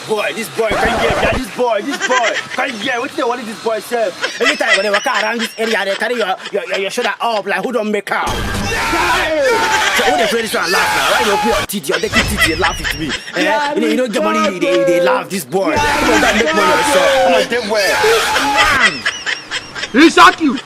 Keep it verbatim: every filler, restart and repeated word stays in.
Boy, this boy, can you hear? Yeah, this boy, this boy, can you hear? What they want this boy self? Every time when they walk around this area, they carry your your, your, your shoulder up like who don't make out. So who they play this one laugh now? Why you open your teeth? Your naked teeth, they laugh with me. Eh? You, know, you don't get money, they, they laugh this boy. You don't make money, so I'm a dead boy. He shock you.